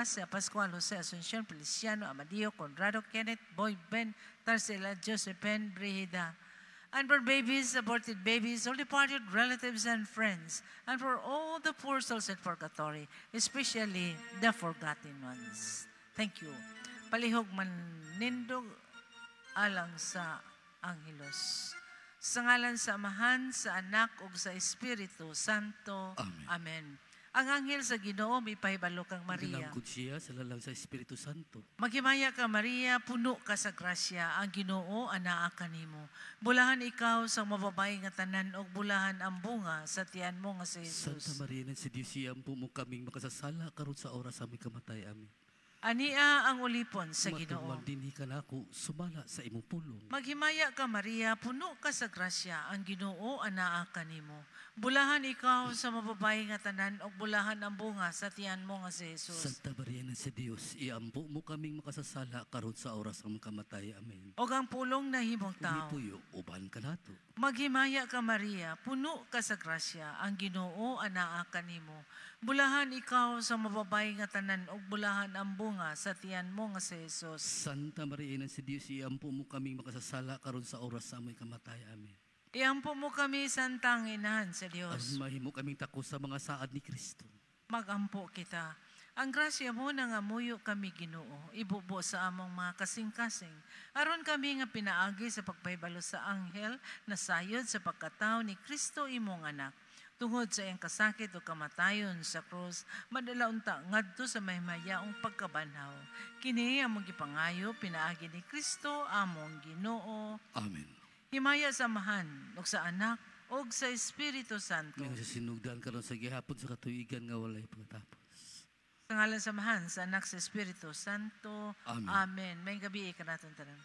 Gracia, Pascual, Jose, Asuncion, Feliciano, Amadeo, Conrado, Kenneth, Boy, Ben, Tarcela, Josephine, Brigida. And for babies, aborted babies, all departed relatives and friends, and for all the poor souls in purgatory, especially the forgotten ones. Thank you. Palihog manindog alang sa Angelos. Sa ngalan sa Amahan, sa Anak, ug sa Espiritu Santo. Amen. Amen. Ang anghel sa Ginoo mipahibalo kang Maria. Ginangkod siya sa lalang sa Espiritu Santo. Maghimaya ka Maria, puno ka sa grasya, ang Ginoo anaa kanimo. Bulahan ikaw sa mababay nga tanan ug bulahan ang bunga sa tiyan mo nga si Jesus. Santa Maria ng si Diyos, iampo mo kaming makasasala karon sa oras sa aming kamatay. Amen. Ania ang ulipon sa Ginoo. Matuman dinhi kanako sumala sa imong pulong. Maghimaya ka Maria, puno ka sa grasya, ang Ginoo anaa kanimo. Bulahan ikaw sa mababay nga tanan ug bulahan ang bunga sa tiyan mo nga si Jesus. Santa Maria ng si Diyos, iampo mo kaming makasasala karon sa oras sa aming kamatay. Amen. Og ang pulong nahimong tao. Pumipuyo uban kanato. Maghimaya ka Maria, puno ka sa grasya, ang Ginoo anaa kanimo. Bulahan ikaw sa mababay nga tanan ug bulahan ang bunga sa tiyan mo nga si Jesus. Santa Maria ng si Diyos, iampo mo kaming makasasala karon sa oras sa aming kamatay. Amen. Iampo mo kami, Santang Inahan sa Dios. Aron mahimo kaming takos sa mga saad ni Kristo. Magampo kita. Ang grasya mo nangamuyo kami Ginoo, ibubo sa among mga kasing-kasing. Aron kami nga pinaagi sa pagpahibalo sa anghel na sayod sa pagkatao ni Kristo imong anak. Tungod sa iyang kasakit o kamatayon sa krus, madala unta ngadto sa mahimayaong pagkabanhaw. Kini among gipangayo pinaagi ni Kristo among Ginoo. Amen. Himaya sa Amahan ug sa Anak ug sa Espiritu Santo. Nga sa sinugdan karon sa gihapon sa katuigan nga walay pagkatapos. Sa ngalan sa Amahan, sa Anak, sa Espiritu Santo. Amen. Amen. May gabi kanaton tanan.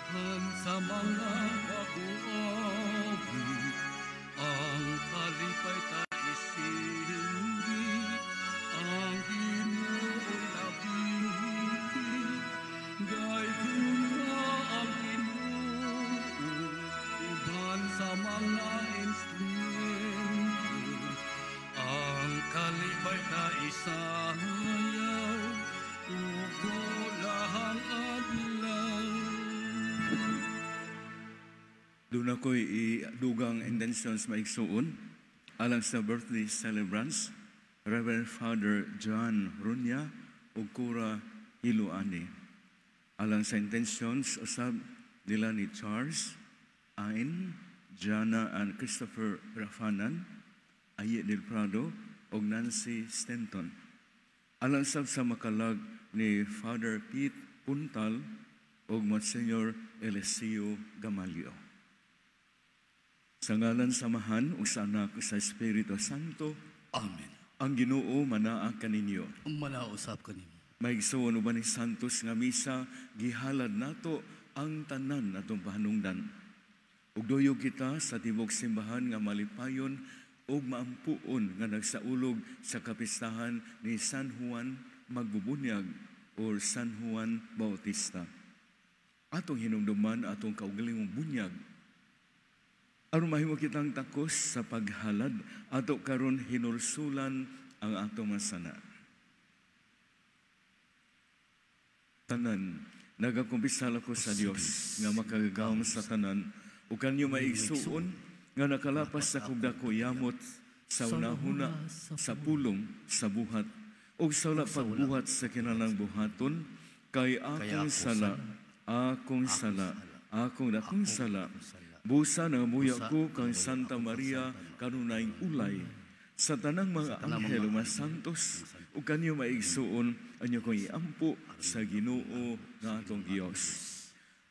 Dayuhan sa mga kabuawi, ang kalipay ta isindi, ang Ginoo'y labing higit. Dayogon ang Ginoo uban sa mga instrumento. Ang kalipay na isayaw ug bulahang adlaw. Duna ko'y idugang intentions, maigsuon, alang sa birthday celebrants, Reverend Father John Runya ug Cora Hiluani. Alang sa intentions usab nila ni Charles, Ain, Jana and Christopher Rafanan, Aye del Prado ug Nancy Stanton. Alang sab sa makalag ni Father Pete Puntal ug Monsignor Eliseo Gamalio. Sa ngalan sa Amahan ug sa Anak ug sa Espiritu Santo. Amen. Ang Ginoo manaa kaninyo. Manausap kanimo. Maigsuon, uban ni Santos nga misa, gihalad nato ang tanan atong pahanungdan. Ug duyog kita sa tibok simbahan nga malipayon ug maampuon nga nagsaulog sa kapistahan ni San Juan Magbubunyag or San Juan Bautista. Atong hinumduman atong kaugalingong bunyag aron mahimo kitang takos sa paghalad, ato karon hinulsulan ang atong masana. Tanan, nagakumpisal ako sa Dios nga makagagahom sa tanan ug kanyo maigsuon nga nakalapas sa dako yamot sa unahuna, sa pulong, sa buhat ug sa wala pagbuhat sa kinalang buhaton, kay akong sala, akong sala, akong dakong sala. Busa nangamuya ko kang Santa Maria kanunayng ulay, sa tanang mga anghel ug mga santos ug kanyo maigsuon anyo kong iampo sa Ginoo nga atong Dios.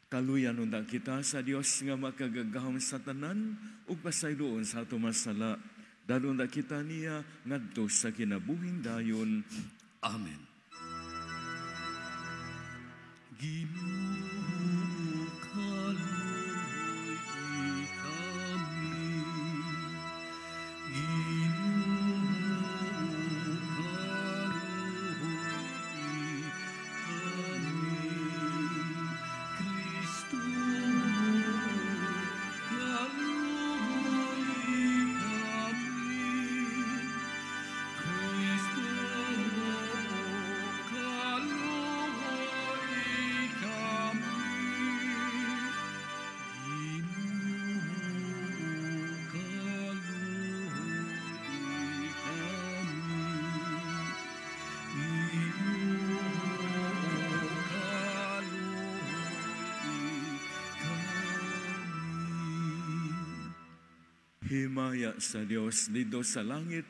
Kaluyan unta kita sa Dios nga makagagahom sa tanan ug pasayloon sa atong masala. Dalon ta kita niya ngadto sa kinabuhing dayon. Amen. Ginoo, kaluoy kami. Ginoo, kaluoy kami. Kristo, kaluoy kami. Kristo, kaluoy kami. Ginoo, kaluoy kami. Ginoo, kaluoy kami. Himaya sa Dios didto sa langit.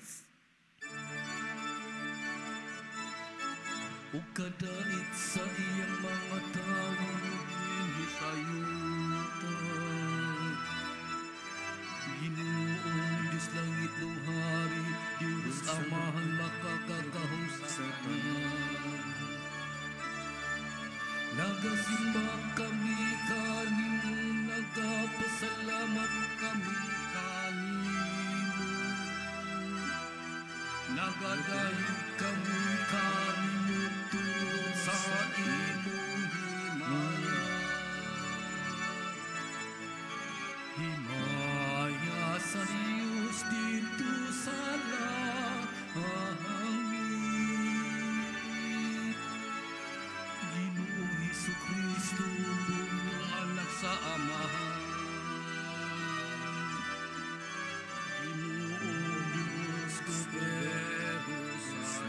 Ug kadait sa iyang mga tawo dinhi sa yuta. Ginoong Diyos langit no hari, Diyos Amahan makakagahom sa tanan. Nagasimba kami kanimo, nagapasalamat kami kanimo. Nagadayeg kami kanimo tungod sa imong himaya. Himaya sa Diyos didto sa langit. Ginoong Hesus Kristo, bugtong anak sa Amahan. Ginoong Diyos, gobero sa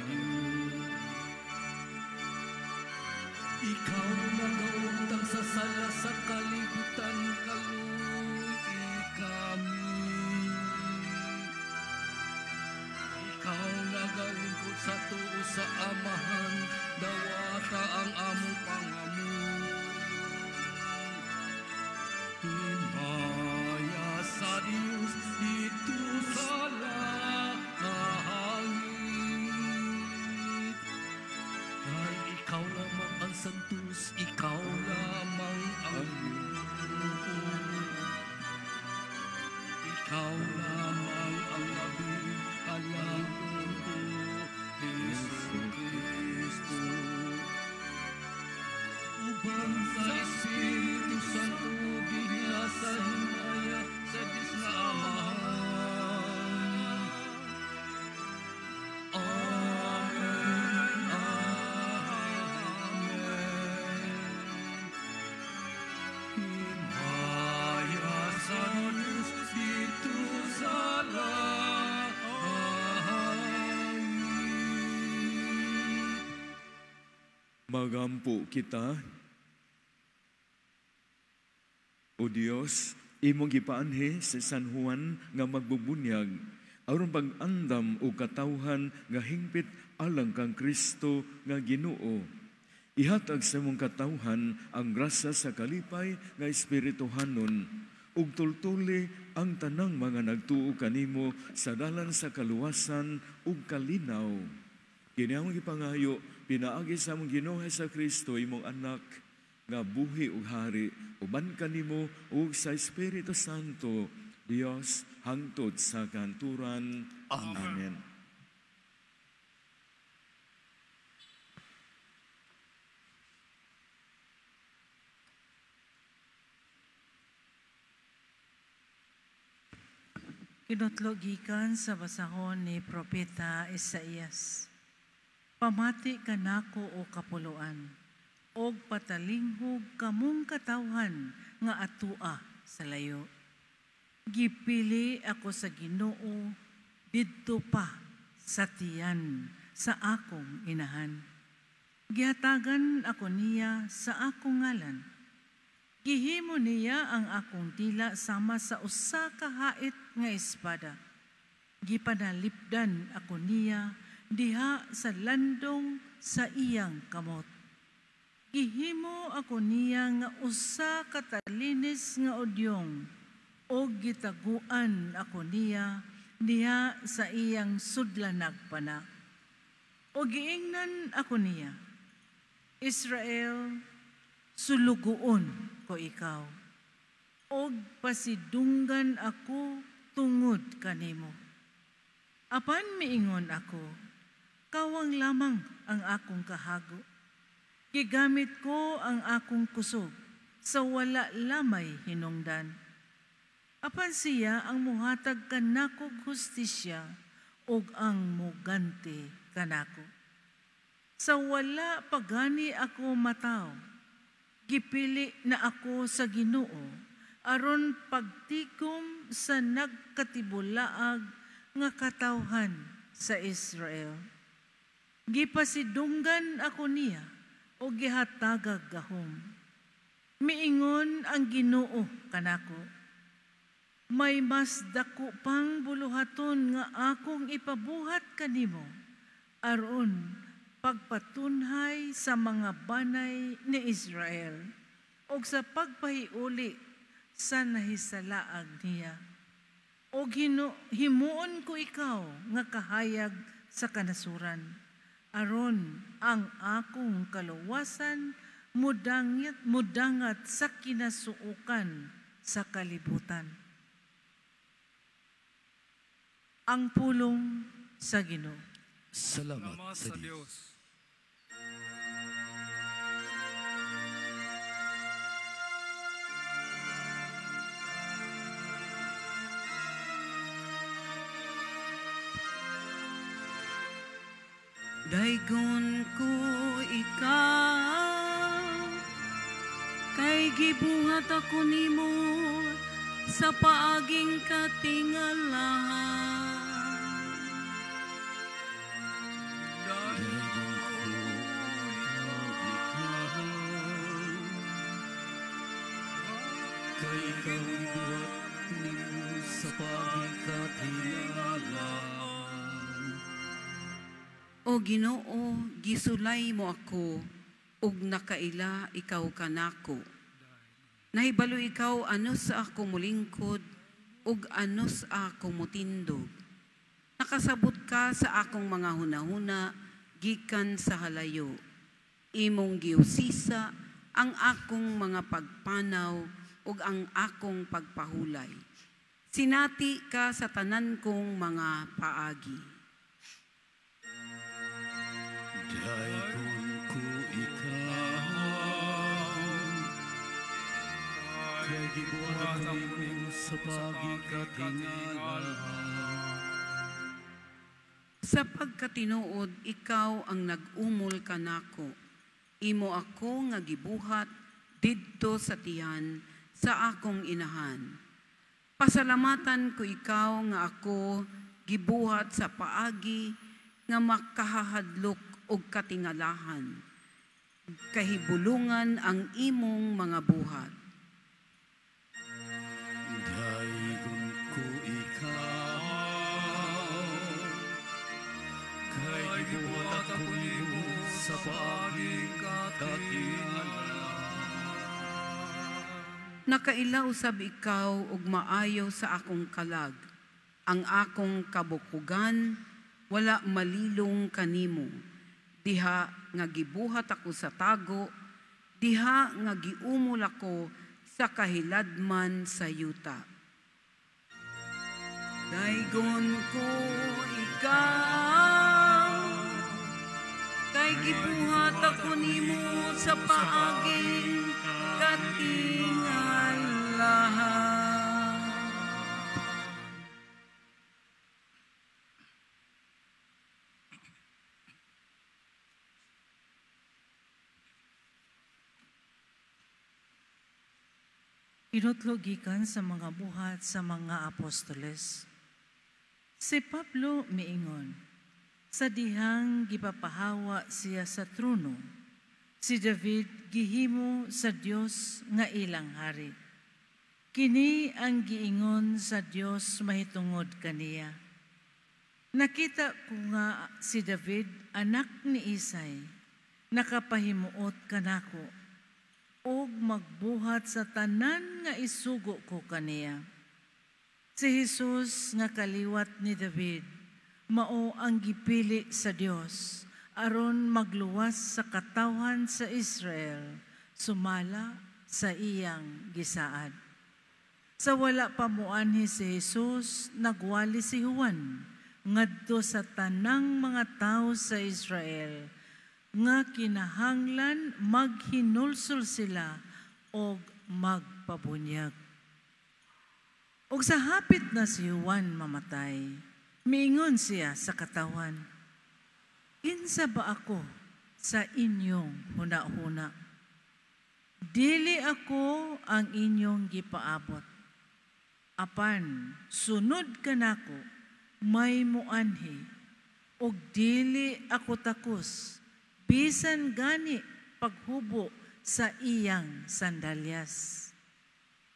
sa Espiritu Santo, diha sa himaya sa Dios nga Amahan. Amen. Amen. Himaya sa Dios didto sa langit. Magampo kita. O Dios, imong gipaanhi si San Juan nga magbubunyag aron pag-andam og katawhan nga hingpit alang kang Kristo nga Ginoo. Ihatag sa imong katawhan ang grasya sa kalipay nga espirituhanon ug tultuli ang tanang mga nagtuo kanimo sa dalan sa kaluwasan ug kalinaw. Kini among gipangayo pinaagi sa among Ginoo Hesukristo imong anak nga buhi ug hari uban kanimo ug sa Espiritu Santo, Dios hangtod sa kanturan. Amen. Kinutlo gikan sa basahon ni Propeta Isaías. Pamati kanako o kapuluan, og patalinghog kamong katawhan nga atua sa layo. Gipili ako sa Ginoo didto pa sa tiyan sa akong inahan. Gihatagan ako niya sa akong ngalan. Gihimo niya ang akong dila sama sa usa ka hait nga espada. Gipanalipdan ako niya diha sa landong sa iyang kamot. Gihimo ako niya nga usa ka talinis nga udyong, og gitaguan ako niya diha sa iyang sudlanag pana. O giingnan ako niya, Israel, sulugoon ko ikaw, og pasidunggan ako tungod kanimo. Apan miingon ako, kawang lamang ang akong kahago. Gigamit ko ang akong kusog sa wala lamay hinungdan. Apan siya ang muhatag kanakog hustisya ug ang muganti kanako. Sa wala pagani ako mataw, gipili na ako sa Ginoo aron pagtikom sa nagkatibulaag nga katawhan sa Israel. Gipasidunggan ako niya o gihatagag gahom. Miingon ang Ginoo kanako, may mas dako pang buluhaton nga akong ipabuhat kanimo aron pagpatunhay sa mga banay ni Israel og sa pagpahiuli sa nahisalaag niya. Og himuon ko ikaw nga kahayag sa kanasuran, aron ang akong kaluwasan mudangat sa kinasuokan sa kalibutan. Ang pulong sa Ginoo. Salamat sa Dios. Daygon ko ikaw, kay gibuhat ako nimo sa paaging katingalahan. Daygon ko ikaw, kay ikaw gibuhat nimo sa paaging katingalahan. O Ginoo, gisulay mo ako, ug nakaila ikaw kanako. Nahibalo ikaw ano sa ako mulingkod, ug ano sa ako mutindog. Nakasabot ka sa akong mga hunahuna, gikan sa halayo. Imong giusisa ang akong mga pagpanaw, ug ang akong pagpahulay. Sinati ka sa tanan kong mga paagi. Daygon ko ikaw, Kay gibuhat ako nimo sa pagikatingala. Sa pagkatinuod, ikaw ang nag-umol kanako. Imo ako nga gibuhat didto sa tiyan sa akong inahan. Pasalamatan ko ikaw nga ako gibuhat sa paagi nga makahahadlok og katingalahan. Kahibulungan ang imong mga buhat. Daygon ko ikaw, kay gibuhat ako nimo sa pagikatingala. Nakaila usab ikaw og maayo sa akong kalag. Ang akong kabukugan wala malilong kanimo. Diha nga gibuhat ako sa tago, diha nga giumol ako sa kahiladman sa yuta. Daygon ko ikaw, kay gibuhat ako nimo sa paaging katingalahan. Pinutlo gikan sa mga buhat sa mga apostoles. Si Pablo miingon, sa dihang gipapahawa siya sa trono, si David gihimo sa Dios nga ilang hari. Kini ang giingon sa Dios mahitungod kaniya. Nakita ko nga si David, anak ni Isay, nakapahimuot kanako og magbuhat sa tanan nga isugo ko kaniya. Si Jesus nga kaliwat ni David, mao ang gipili sa Dios aron magluwas sa katawhan sa Israel, sumala sa iyang gisaad. Sa wala pa moanhi si Jesus, nagwali si Juan ngadto sa tanang mga tawo sa Israel nga kinahanglan maghinulsol sila og magpabunyag. Og sa hapit na si Juan mamatay, miingon siya sa katawan, "Kinsa ba ako sa inyong huna-huna? Dili ako ang inyong gipaabot. Apan sunod kanako may muanhi, og dili ako takos, bisan gani paghubo sa iyang sandalyas."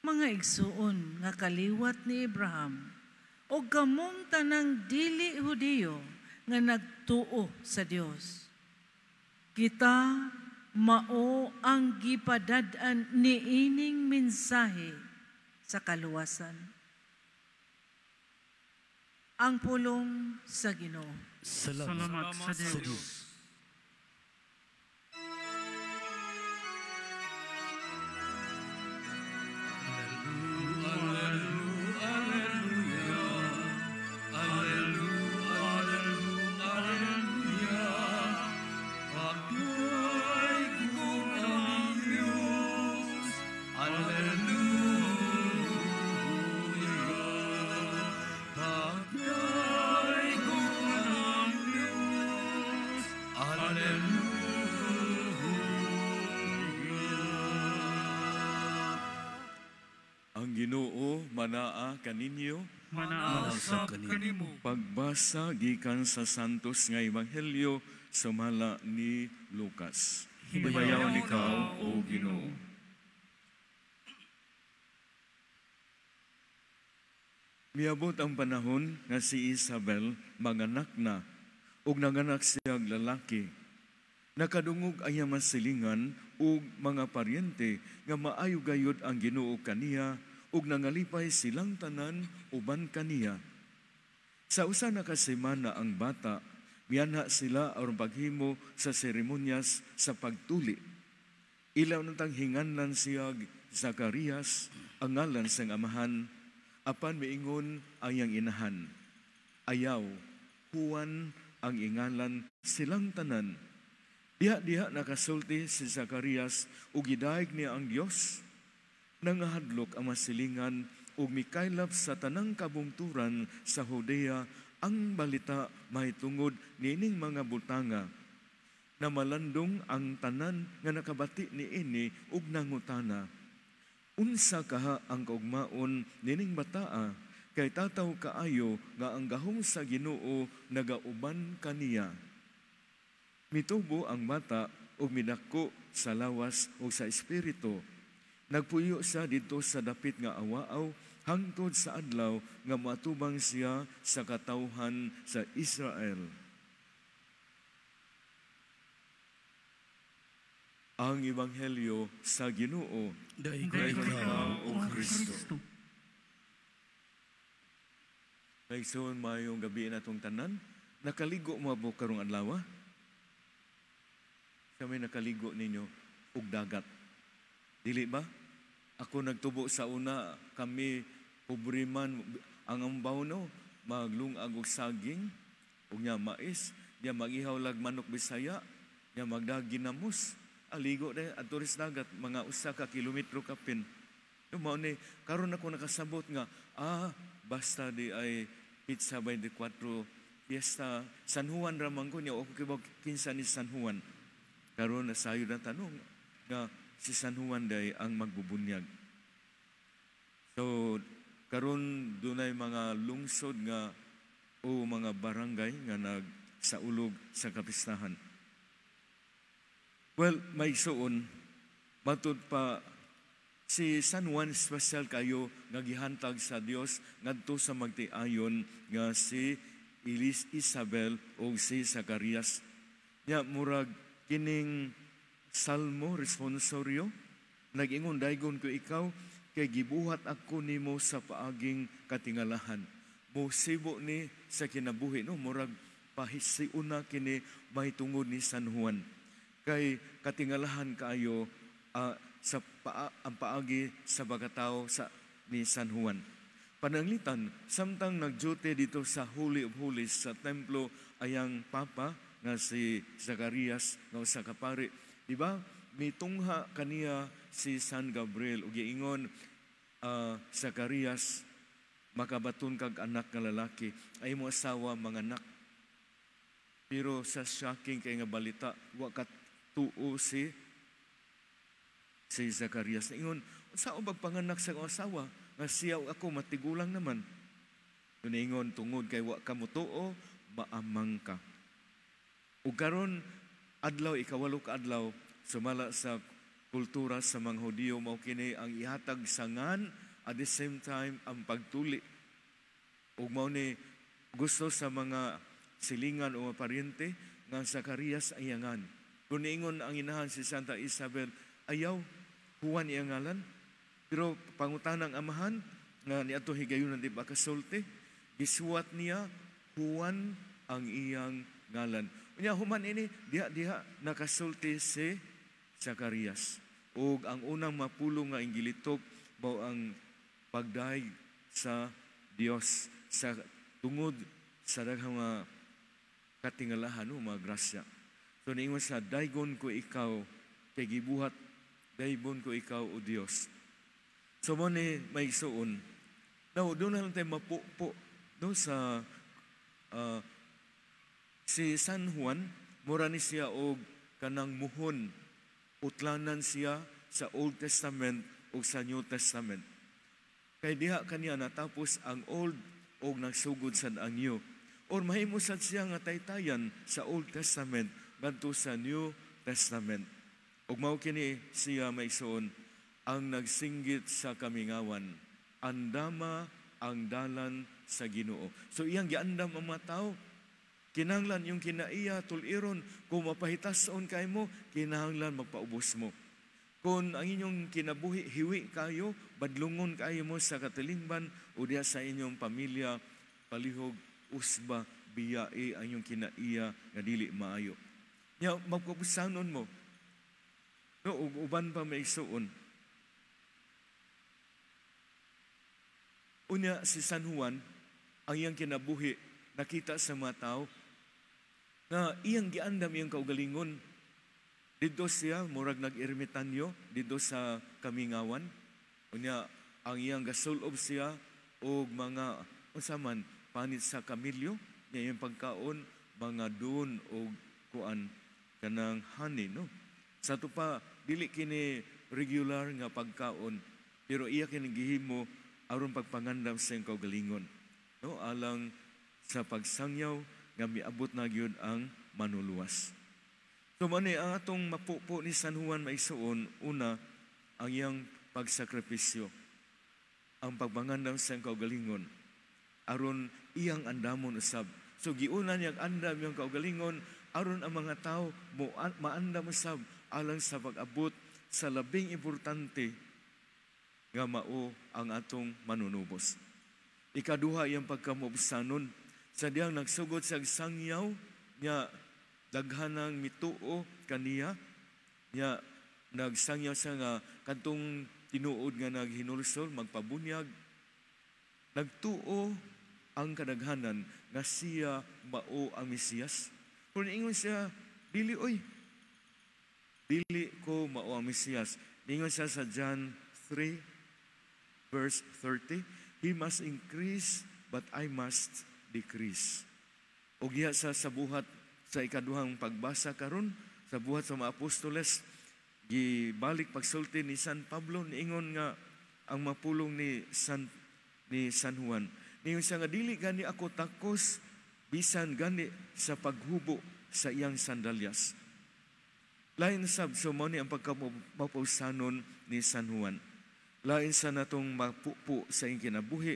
Mga igsuon nga kaliwat ni Abraham, og kamong tanang dili Hudiyo nga nagtuo sa Dios, kita mao ang gipadad-an niining mensahe sa kaluwasan. Ang pulong sa Ginoo. Salamat sa Dios. Ang Ginoo manaa kaninyo. Manaa usab kanimo. Pagbasa gikan sa Santos nga Ebanghelyo sumala ni Lucas. Hibayaw ikaw, o Ginoo. Miabot ang panahon nga si Isabel manganak na ug nanganak siyag lalaki. Nakadungog ang iyang masilingan ug mga paryente nga maayo gayud ang Ginoo kaniya ug nangalipay silang tanan uban kaniya. Sa usa na ka semana ang bata, mianha sila aron paghimo sa seremonyas sa pagtuli. Ilaw nantang hinganlan siyag Zacarias ang ngalan sang amahan, apan miingon ang iyang inahan. Ayaw, Juan ang ingalan silang tanan. Diha-diha nakasulti si Zacarias ug gidayeg niya ang Dios. Nangahadlok ang masilingan ug mikaylap sa tanang kabungturan sa Judea ang balita mahitungod niining mga butanga. Namalandong ang tanan nga nakabati niini ug nangutana, "Unsa kaha ang kaugmaon nining bataa, kay tataw kaayo nga ang gahom sa Ginoo nagauban kaniya?" Mitubo ang bata ug midako sa lawas ug sa espiritu. Nagpuyo siya didto sa dapit nga awaaw hangtod sa adlaw nga moatubang siya sa katawhan sa Israel. Ang Ebanghelyo sa Ginoo. Daigong ikaw, O Kristo. Maigsoon, maayong gabi na itong tanan. Nakaligo mo abo karong adlaw? Kami nakaligo ninyo og dagat. Dili ba? Ako nagtubo sa una, kami pobre man ang ambaw no, maglungag og saging, ug nya mais, nya magihaw lag manok Bisaya, nya magdaginamos. Aligo dahil adto sa dagat mga usa ka kilometro kapin. Yung mao ni karon ako nakasabot nga basta di ay pizza 24 fiesta San Juan ra man ko niya, ako kibaw kinsa ni San Juan. Karon nasayod ang tanong nga si San Juan day ang magbubunyag. So karon dunay mga lungsod nga o mga barangay nga nagsaulog sa kapistahan. Well, may suon, matud pa si San Juan special kayo nga gihantag sa Dios ngadto sa magtiayon nga si Elis Isabel o si Zacarias. Nya murag kining Salmo responsorio, nag-ingon, "Daygon ko ikaw kay gibuhat ako nimo sa paaging katingalahan." Mosibo ni sa kinabuhi no, murag pahisiuna kini mahitungod ni San Juan. Kay katingalahan kaayo sa ang paagi sa pagkatao sa ni San Juan. Pananglitan, samtang nagduty dito sa Holy of Holies sa templo ayang papa nga si Zacarias nga usa ka pari, di ba? Mitungha kaniya si San Gabriel ug giingon, "Zacarias, makabaton kag anak nga lalaki, ay mo asawa manganak." Pero sa shocking kay nga balita, wa ka tuo si Zacarias. Ingon, "Unsa bag panganak sa akong asawa nga siya ug ako matigulang naman?" Ingon, "Tungod kay wa ka motuo, maamang ka." Ug karon adlaw ikawalo ka adlaw, sumala sa kultura sa mga Hudiyo, mao kini ang ihatag sa ngan, at the same time ang pagtuli. Ug mao ni gusto sa mga silingan o mga paryente nga Zacarias ang iyangan. Kung niingon ang inahan si Santa Isabel, "Ayaw, Juan iyang ngalan." Pero pangutanang amahan nga niadto higayon di ba kasulti, gisuwat niya Juan ang iyang ngalan. Unya human ini diha nakasulti si Zacarias. Ug ang unang mapulong nga inggilitok mao ang pagdayeg sa Dios sa tungod sa daghang mga katingalahan o mga grasya. So niingon sa, "Daygon ko ikaw kay gibuhat, daygon ko ikaw o Dios." So mo ni may suon. Now doon na lang tayo mapupo no sa si San Juan, mura ni siya og kanang muhon, utlanan siya sa Old Testament ug sa New Testament. Kay diha kaniya natapos ang Old og nagsugod sad ang New. Or mahimo sad siya nga taytayan sa Old Testament ngadto sa New Testament. Ug mao kini siya maigsoon ang nagsinggit sa kamingawan, "Andama ang dalan sa Ginoo." So iyang giandam ang mga tao. Kinahanglan yung kinaiya tuliron, kung mapahitason kay mo, kinahanglan magpaubos mo. Kung ang inyong kinabuhi hiwi kayo, badlungon kayo mo sa katilingban o diha sa inyong pamilya, palihog usba biyae ang inyong kinaiya nga dili maayo. Nya magpabusanon mo. No, ug uban pa maigsuon. Unya si San Juan, ang iyang kinabuhi nakita sa mga tao na iyang giandam iyang kaugalingon. Didto siya murag nag-ermitanyo didto sa kamingawan. Unya ang iyang gasulob siya og mga unsa man panit sa kamilyo, niya iyang pagkaon mga dun og kuan kanang honey, no. Sa ato pa dili kini regular nga pagkaon, pero iya kini gihimo aron pagpangandam sa iyang kaugalingon, no, alang sa pagsangyaw nga miabot na gyud ang manuluwas. So mao ni ang atong mapupo ni San Juan maigsuon, una ang iyang pagsakripisyo, ang pagpangandam sa iyang kaugalingon aron iyang andamon usab. So giuna niyang andam iyang kaugalingon aron ang mga tao maandam usab alang sa pag-abot sa labing importante nga mao ang atong manunubos. Ikaduha, iyang pagkamubsanon. Sa diyang nagsugod sa sangyaw nya daghanang mituo kaniya, nya nagsangyaw siya nga kadtong tinuod nga naghinulsol magpabunyag, nagtuo ang kadaghanan nga siya mao ang Mesiyas. Pero niingon siya, dili oy, dili ko mao ang Mesiyas. Niingon siya sa John 3 verse 30, He must increase but I must decrease. O giya sa buhat sa ikaduhang pagbasa karon, sa buhat sa mga apostoles, gibalik pagsulti ni San Pablo, niingon nga ang mapulong ni San Juan. Niingon siya nga dili gani ako takos bisan gani sa paghubo sa iyang sandalyas. Lain sab so mao ni ang pagkamapausanon ni San Juan. Lain sa natong mapupo sa iyang kinabuhi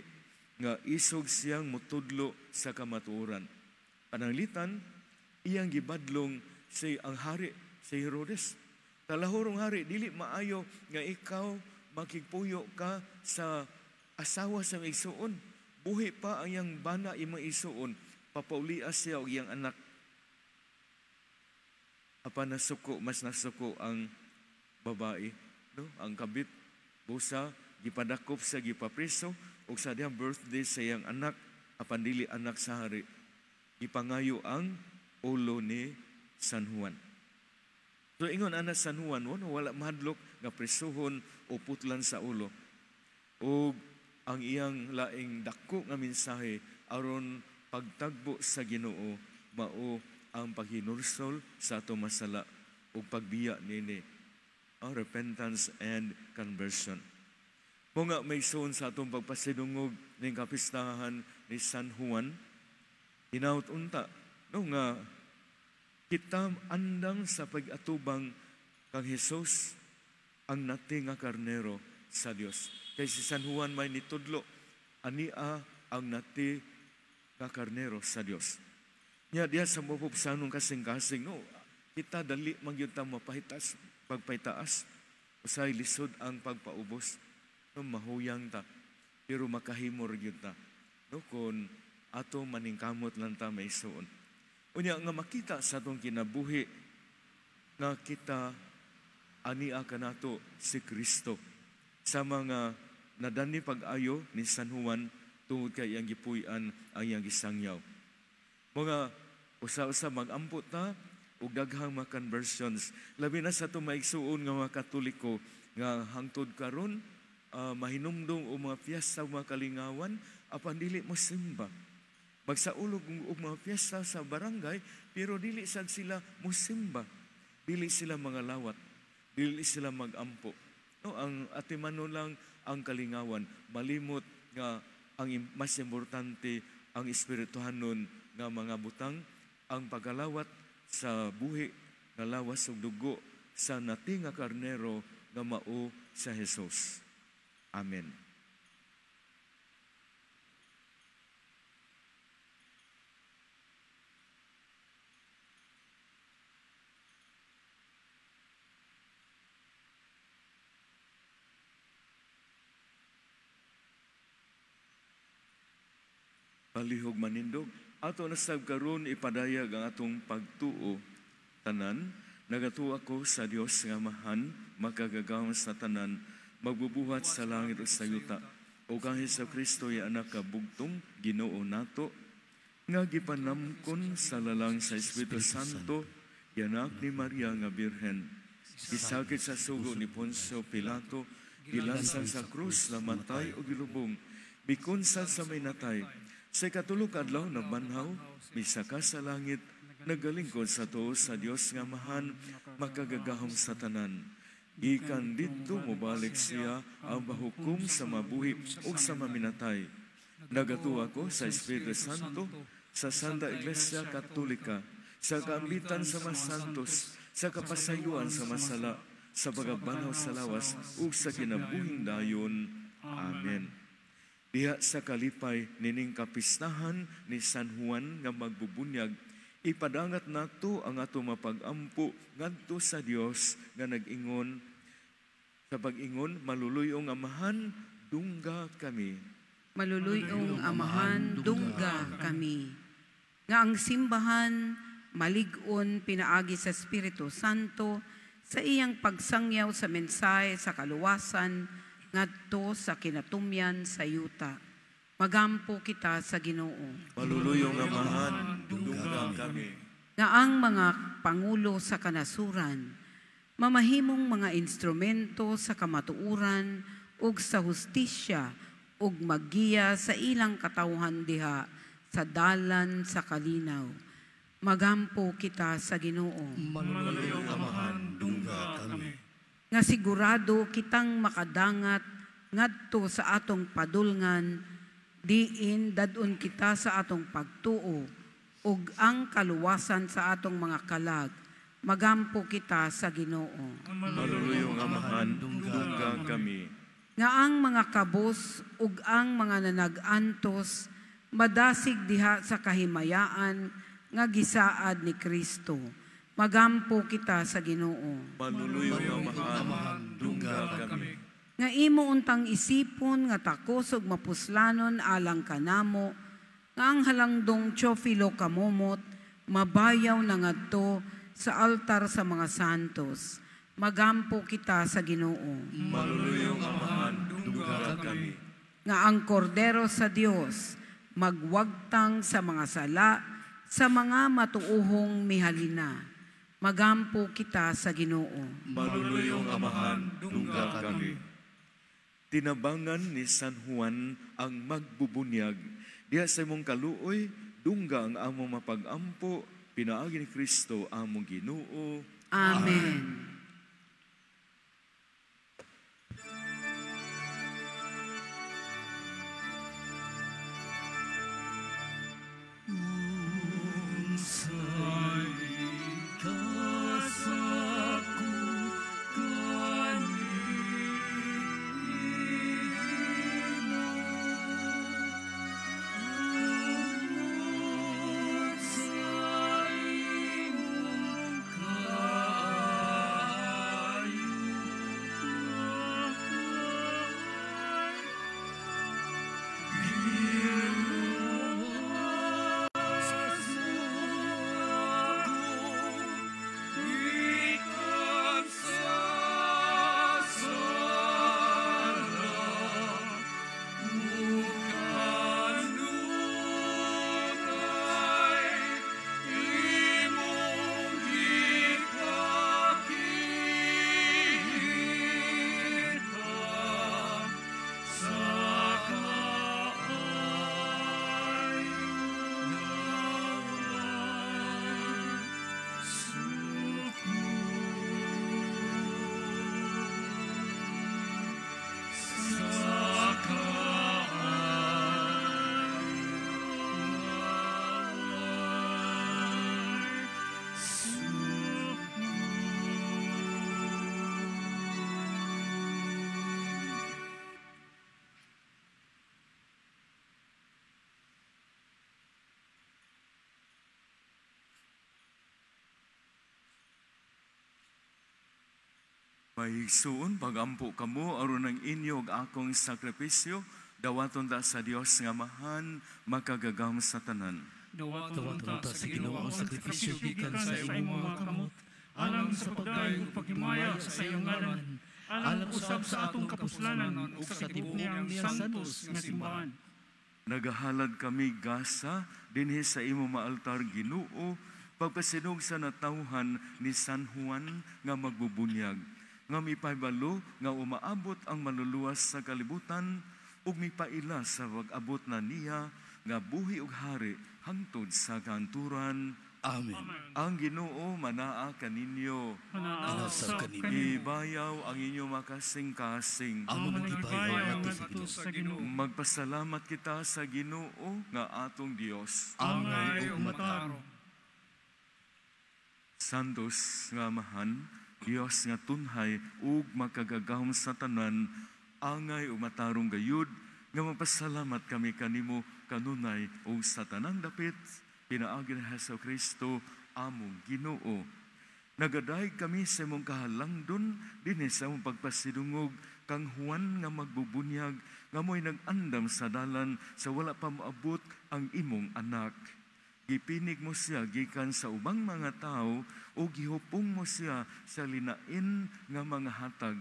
nga isog siyang mutudlo sa kamatuoran. Pananglitan, iyang gibadlong si ang hari, si Herodes. Talahorong hari, dili maayo nga ikaw makigpuyo ka sa asawa sa igsuon. Buhi pa ang iyang bana imong igsuon, papaulia siya og iyang anak. Apan nasuko, mas nasuko ang babae, no? Ang kabit busa gipadakop sa gipapriso og sa diyang birthday sa iyang anak, apan dili anak sa hari, gipangayo ang ulo ni San Juan. So ingon ana San Juan, wala mahadlok nga prisuhon o putlan sa ulo. Og ang iyang laing dako nga mensahe aron pagtagbo sa Ginoo mao ang paghinursol sa atong masala ug pagbiya nini, ang repentance and conversion. Mo nga may suon sa atong pagpasidungog ning kapistahan ni San Juan, hinaut unta no nga kita andang sa pag-atubang kang Hesus ang nati nga karnero sa Dios. Kay si San Juan may nitudlo, ania ang nati nga karnero sa Dios. Nya diha sa mapupsanong kasing-kasing, no, kita dali magyud ta mapahitas, pagpahitaas. Usay lisod ang pagpaubos, no, mahuyang ta, pero makahimor gyud ta, no, kon ato maningkamot lang ta may suon. Unya nga makita sa atong kinabuhi nga kita ania kanato si Kristo sa mga nadani pag-ayo ni San Juan tungod kay iyang gipuy-an ang iyang gisangyaw. Mga usa-usa mag-ampo ta og daghang mga conversions, labi na sa atong maigsuon nga mga Katoliko nga hangtod karon mahinumdum og mga piyesta og mga kalingawan apan dili mo simba. Magsaulog og mga piyesta sa barangay pero dili sad sila mosimba. Dili sila mga lawat, dili sila magampo. No, ang atimano lang ang kalingawan, malimot nga ang mas importante ang espirituhanon nga mga butang, ang pagkalawat sa buhi nga lawas ug dugo sa nati nga karnero nga mao sa Jesus. Amen. Palihog manindog, ato na sab karon ipadayag ang atong pagtuo. Tanan, nagatuo ako sa Dios nga Amahan, makagagahom sa tanan, magbubuhat sa langit ug sa yuta. O kang Hesus Kristo ya anak ka bugtong Ginoo nato, nga gipanamkon sa lalang sa Espiritu Santo, gianak ni Maria nga Birhen. Gisakit sa sugo ni Poncio Pilato, Gilansang sa krus, namatay o gilubong, mikonsan sa may natay. Sa ikatulo ka adlaw nabanhaw, misaka sa langit, nagalingkod sa tuo sa Dios nga Amahan, makagagahom sa tanan. Gikan didto mobalik siya ang bahukom sa mabuhi ug sa maminatay. Nagatuo ako sa Espiritu Santo, sa Santa Iglesia Katolika, sa kaambitan sa mga santos, sa kapasayloan sa masala, sa pagkabanhaw sa lawas ug sa kinabuhing dayon. Amen. Diha sa kalipay nining kapistahan ni San Juan nga magbubunyag, ipadangat nato ang ato mapag-ampo ngadto sa Dios nga nag-ingon sa pag-ingon, maluluyong Amahan, dungga kami. Maluluyong Amahan, dungga kami. Nga ang simbahan malig-on pinaagi sa Espiritu Santo sa iyang pagsangyaw sa mensahe sa kaluwasan ngadto sa kinatumyan sa yuta. Magampo kita sa Ginoo. Maluluyong Amahan, dungga kami. Nga ang mga pangulo sa kanasuran mamahimong mga instrumento sa kamatuoran ug sa hustisya ug maggiya sa ilang katawhan diha sa dalan sa kalinaw. Magampo kita sa Ginoo. Maluluyong Amahan, dungga kami. Nga sigurado kitang makadangat ngadto sa atong padulngan, diin dadon kita sa atong pagtuo ug ang kaluwasan sa atong mga kalag. Magampo kita sa Ginoo. Maluluyong Amahan, dungga kami. Nga ang mga kabos ug ang mga nanag-antos madasig diha sa kahimayaan nga gisaad ni Kristo. Magampo kita sa Ginoo. Maluluyong Amahan, dungga kami. Nga imo untang isipon nga takos ug mapuslanon alang kanamo, nga ang halangdong Teofilo Camomot mabayaw na ngadto sa altar sa mga santos. Magampo kita sa Ginoo. Maluluyong Amahan, dungga kami. Nga ang kordero sa Dios magwagtang sa mga sala sa mga matuuhong mihalina. Magampo kita sa Ginoo. Maluluyong Amahan, dungga kami. Tinabangan ni San Juan ang magbubunyag. Diha sa imong kaluoy, dungga ang among mapag-ampo, pinaagi ni Kristo among Ginoo. Amen. Mahigsuon, pagampo kamo aron ang inyo ug akong sakripisyo, dawaton ta sa Dios nga Amahan, makagagahom sa tanan. Dawaton ta sa Ginoo ang sakripisyo gikan sa imong mga kamot, alang sa pagdayeg ug paghimaya sa iyang ngalan, alang usab sa atong kapuslanan ug sa tibuok niyang santos nga simbahan. Nagahalad kami gasa dinhi sa imo maaltar Ginoo, pagpasinog sa natawhan ni San Juan nga magbubunyag. nga mipahibalo nga umaabot ang manluluwas sa kalibutan ug mipaila sa pag-abot na niya nga buhi ug hari hangtod sa kanturan. Amen. Ang Ginoo manaa kaninyo. Manaa Manaa sab kaninyo. kanimo. Ibayaw ang inyong makasing-kasing. Amo Amo man gibayaw gibayaw ngadto sa Ginoo. Magpasalamat kita sa Ginoo nga atong Dios. Angay Angay ug ug matarong. Santos nga Amahan, Dios nga tunhay ug makagagahom sa tanan, angay ug matarong gayud nga magpasalamat kami kanimo kanunay ug sa tanang dapit pinaagi ni Hesus Kristo among Ginoo. Nagadayeg kami sa imong kahalangdon dinhi sa imong pagpasidungog kang Juan nga magbubunyag nga mo'y nag-andam sa dalan sa wala pa moabot ang imong anak. Gipinig mo siya gikan sa ubang mga tao o gihupong mo siya sa linain nga mga hatag.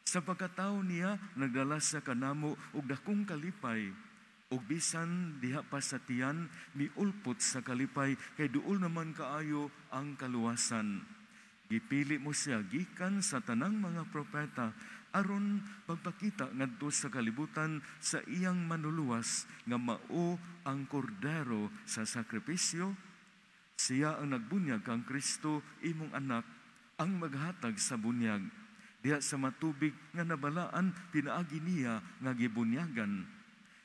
Sa pagkatao niya, nagdala siya kanamo og dakong kalipay. Og bisan diha pa sa tiyan, miulpot sa kalipay, kay duol naman kaayo ang kaluwasan. Gipili mo siya gikan sa tanang mga propeta aron pagpakita ngadto sa kalibutan sa iyang manluluwas nga mao ang kordero sa sakripisyo. Siya ang nagbunyag kang Kristo imong anak, ang maghatag sa bunyag. Diha sa matubig nga nabalaan pinaagi niya nga gibunyagan.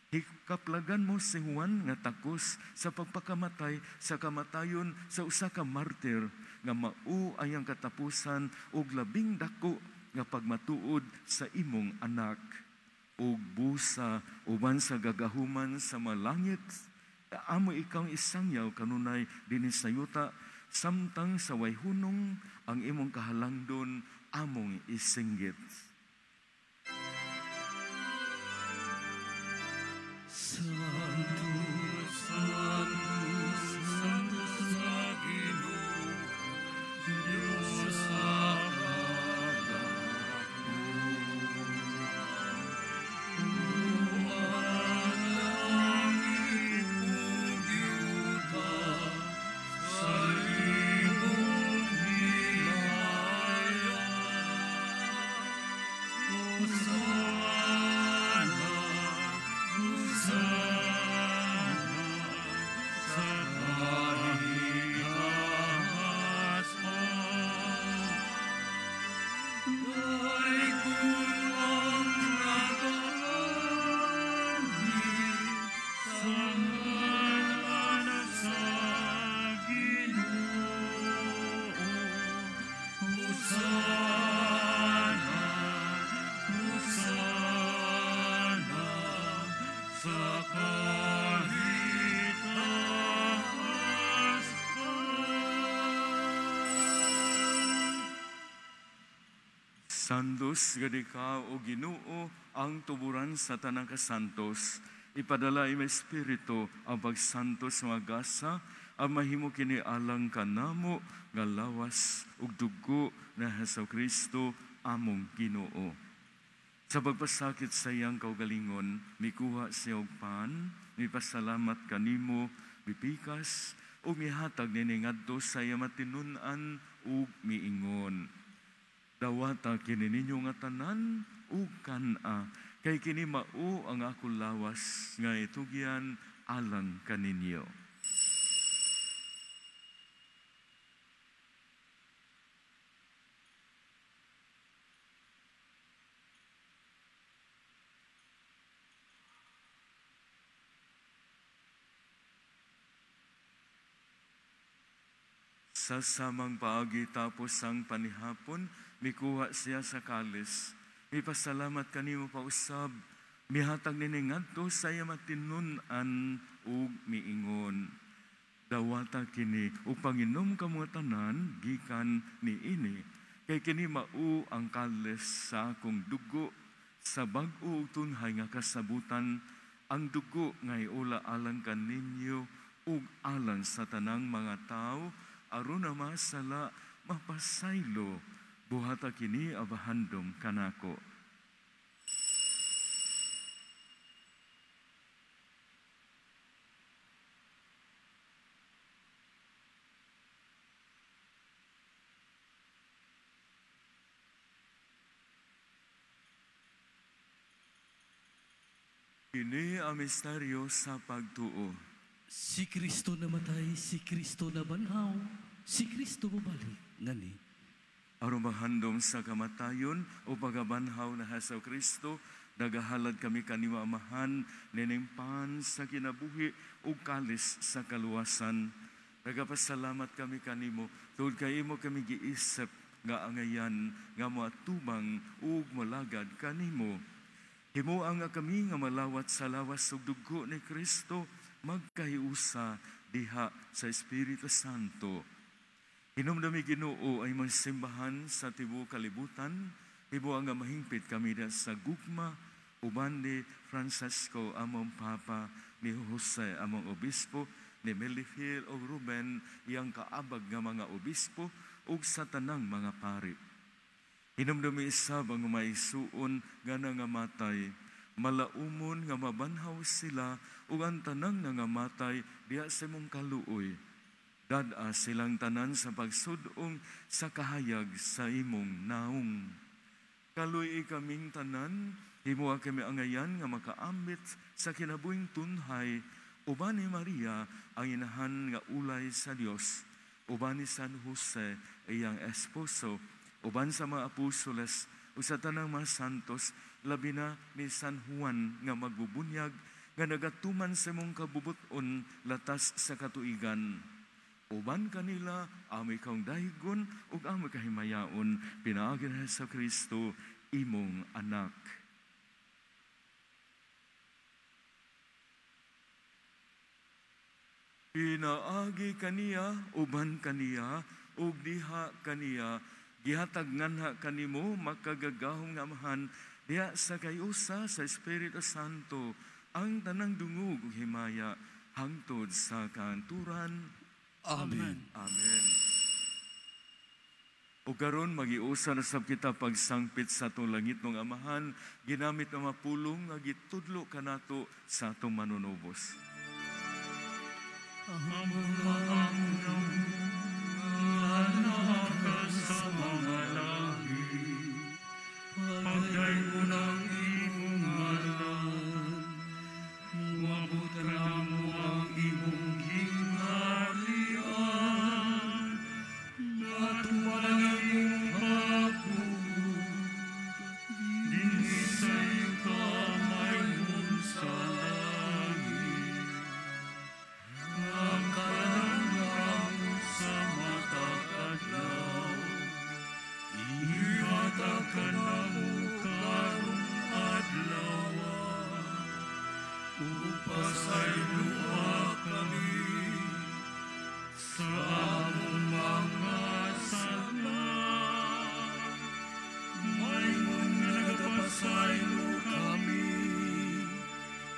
Hikaplagan mo si Juan nga takos sa pagpakamatay sa kamatayon sa usa ka martir nga mao ay ang katapusan og labing dako nga pagmatuod sa imong anak. Ug busa uban sa gagahuman sa malangit, amo ikaw isangyaw kanunay dinhi sa yuta, samtang sa way hunong ang imong kahalangdon among isinggit. Santo, Santo, Santo sa Ginoo, Dios sa Santos gadi ka o Ginoo ang tuburan sa tanang kasantos. Ipadala im Espiritu ang pagsantos mga gasa ang mahimo kini alang kanamo nga lawas ug dugo na Hesus Kristo among Ginoo. Sa pagpasakit sa iyang kaugalingon, mikuha siya og pan, mipasalamat kanimo, mipikas, ug mihatag nini ngadto sa iya matinun-an ug miingon. Dawata kini ninyo nga tanan ug kan-a, kay kini mao ang akong lawas nga itugyan alang kaninyo. Sa samang paagi tapos ang panihapon, mikuha siya sa kalis. Mipasalamat kanimo pausab, mihatag nini ngadto sa iya matinun-an ug miingon. Dawata kini ug panginom kamo tanan gikan niini, kay kini mao ang kalis sa akong dugo sa bag-o ug tunhay nga kasabutan, ang dugo nga iula alang kaninyo ug alang sa tanang mga tawo aron na masala mapasaylo. Buhata kini abahandom kanako. Kini ang misteryo sa pagtuo. Si Kristo namatay, si Kristo nabanhaw, si Kristo mubalik ngani. Aron mahandom sa kamatayon o pagabanhaw na Hesus Kristo, nagahalad kami kanimo Amahan, nining pan sa kinabuhi ug kalis sa kaluwasan. Nagapasalamat kami kanimo tungod kay imo kami giisip nga angayan nga moatubang ug molagad kanimo. Himoa nga kami nga malawat sa lawas ug dugo ni Kristo, magkahiusa diha sa Espiritu Santo. Hinumdumi Ginoo ay mga simbahan sa tibuok kalibutan, himoa nga mahingpit kami diha sa gugma uban ni Francisco among Papa, ni Jose among Obispo, ni Melifil o Ruben iyang kaabag nga mga obispo ug sa tanang mga pari. Hinumdumi isab ang maisuon nga nangamatay, malaumon nga mabanhaw sila ug ang tanang nangamatay diha sa imong kaluoy. Dad-a silang tanan sa pagsud-ong sa kahayag sa imong naong. Kaluoy kaming tanan, himoa kami angayan nga makaambit sa kinabuhing tunhay, uban ni Maria ang inahan nga ulay sa Dios, uban ni San Jose iyang esposo, uban sa mga apostoles ug sa tanang mga santos, labi na ni San Juan nga magbubunyag nga nagatuman sa imong kabubut-on latas sa katuigan. Uban kanila amo ikaw dahigon ug amo kahimayaon pinaagi ni Hesus Kristo imong anak. Pinaagi kaniya, uban kaniya, ug diha kaniya, gihatag nganha kanimo makagagahom nga Amahan diha sa kayusa sa Espiritu Santo ang tanang dungog ug himaya hangtod sa kaanturan. Amen. Amen. O karon magiusa na sab kita pagsangpit sa atong langitnong Amahan, ginamit ang mapulong nga gitudlo kanato sa atong manunubos. Among nga naa sa mga langit, pagdaygon ang imong ngalan, moabot kanamo ang imong gingharian, matuman ang imong pagbuot, dinhi sa yuta mayon sa langit. Ang kalangang sa matag adlaw, ihatag kanamo karong adlaw, ug pasayloa kami sa among mga sala, maingon nga nagapasaylo kami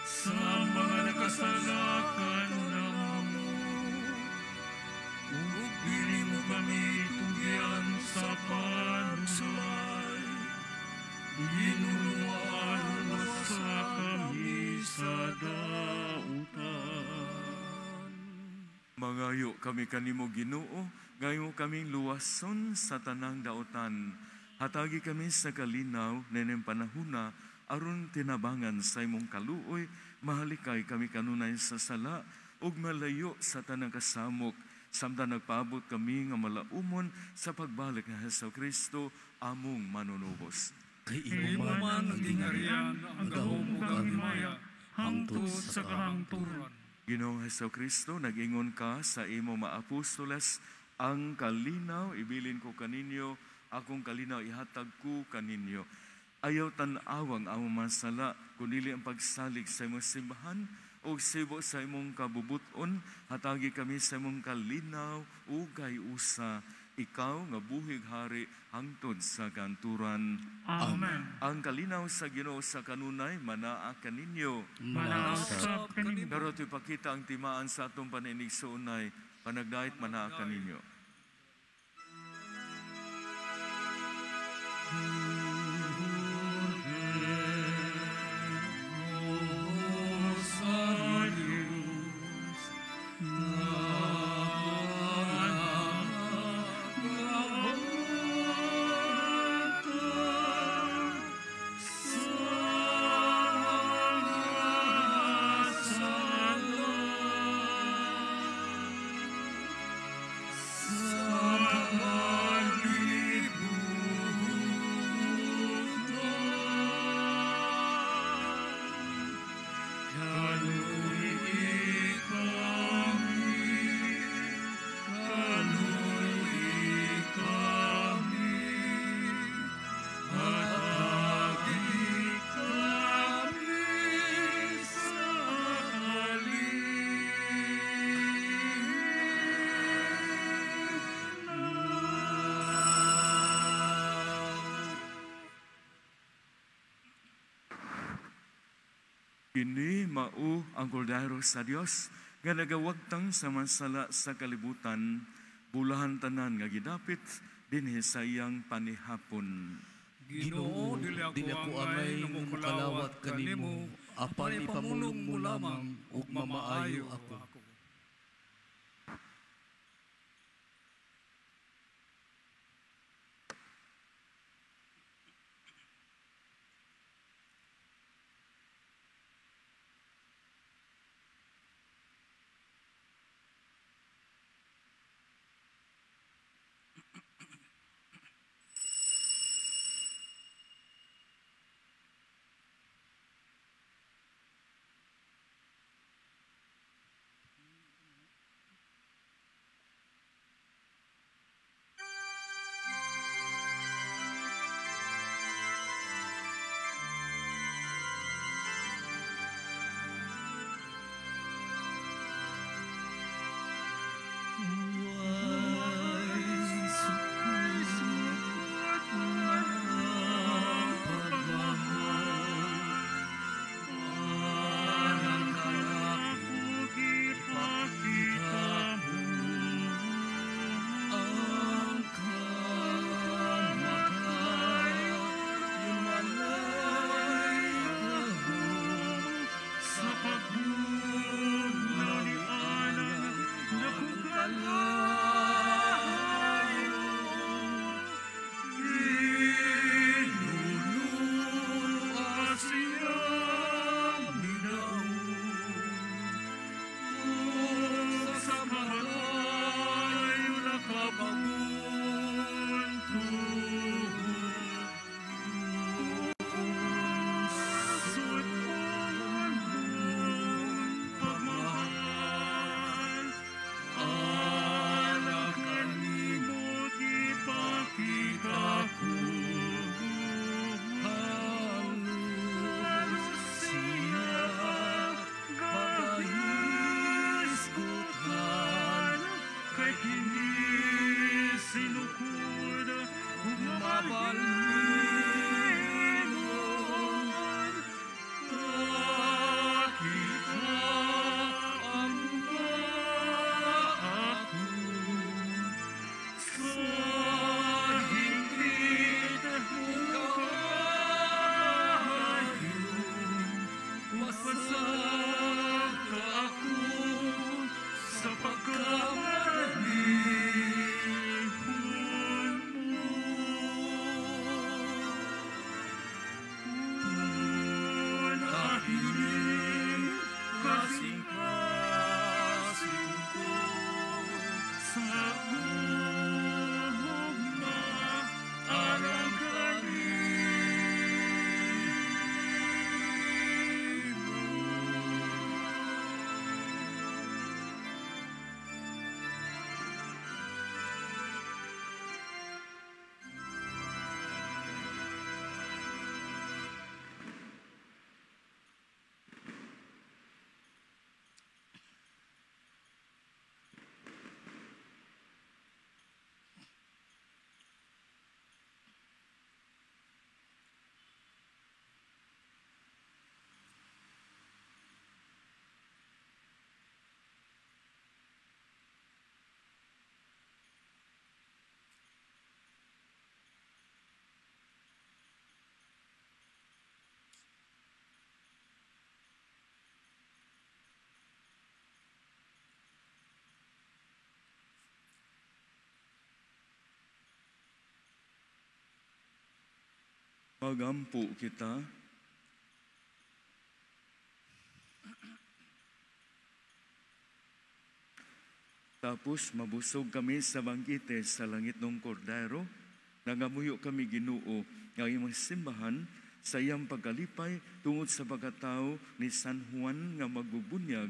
sa mga nakasala kanamo, ug dili mo kami tugyan sa pagsulay, ginunuan sa kami sa dautan. Mangayo kami kanimo Ginoo, gayo kaming luwason sa tanang dautan. Hatagi kami sa kalinaw neneng panahuna aron tinabangan sa imong kaluoy, mahalikay kami kanunay sa sala ug malayo sa tanang kasamok, samtang nagpaabot kami nga malaumon sa pagbalik ni Hesus Kristo among manunubos. Kay Kay imo imo man man ang ang gingharian, ang gahom ug ang himaya, hangtod sa kahangturan. Ginoong Hesus Kristo, nag-ingon ka sa imo mga apostoles, ang kalinaw ibilin ko kaninyo, akong kalinaw ihatag ko kaninyo. Ayaw tan-awang among masala, kundi ang pagsalig sa imong simbahan o sibo sa imong kabubuton, hatagi kami sa imong kalinaw ug kayusa. Ikaw nga buhig hari hangtod sa kanturan. Amen. Ang kalinaw sa Ginoo sa kanunay manaa kaninyo. Manaa usab kanimo. Pero ito ipakita ang timaan sa atong paninigsuunay, panagdait manaa kaninyo. Sa Kini mao ang kordero sa Dios nga nagawagtang sa mansala sa kalibutan, bulahan tanan nga gidapit dinhi sa iyang panihapon. Ginoo, dili ako angay nga mokalawat kanimo, apan ipamulong mo lamang ug mamaayo ako. Magampo kita. Tapos mabusog kami sa bangkite sa langit ng Kordero. Nangamuyo kami Ginoo nga imong simbahan sa iyang pagkalipay tungod sa pagkatao ni San Juan nga magbubunyag.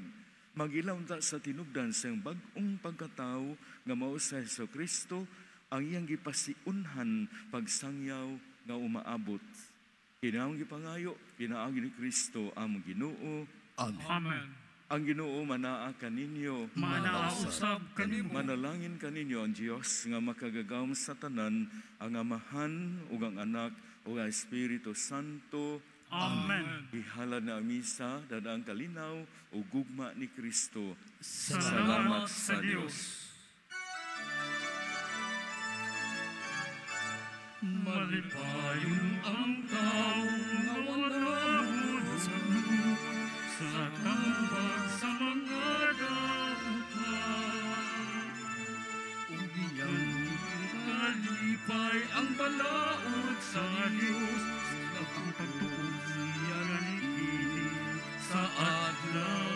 Magilaw ta sa tinubdan sa iyang bag-ong pagkatao nga mao sa Hesukristo ang iyang gipasiunhan pagsangyaw nga umaabot. Kinaong gipangayo, pinaagi ni Kristo ang Ginoo. Amen. Amen. Ang Ginoo manaa kaninyo. Manaa usab kanimo. Manalangin kaninyo ang Dios nga makagagahom sa tanan, ang Amahan ug ang Anak ug ang Espiritu Santo. Amen. Gihalad na ang misa dada ang kalinaw ug gugma ni Kristo. Salamat sa Dios. Malipayon ang tao nga wala mosunod sa tambag sa mga dautan. Ug iyang kalipay ang balaod sa Dios, ang pagtuon siya niini sa adlaw.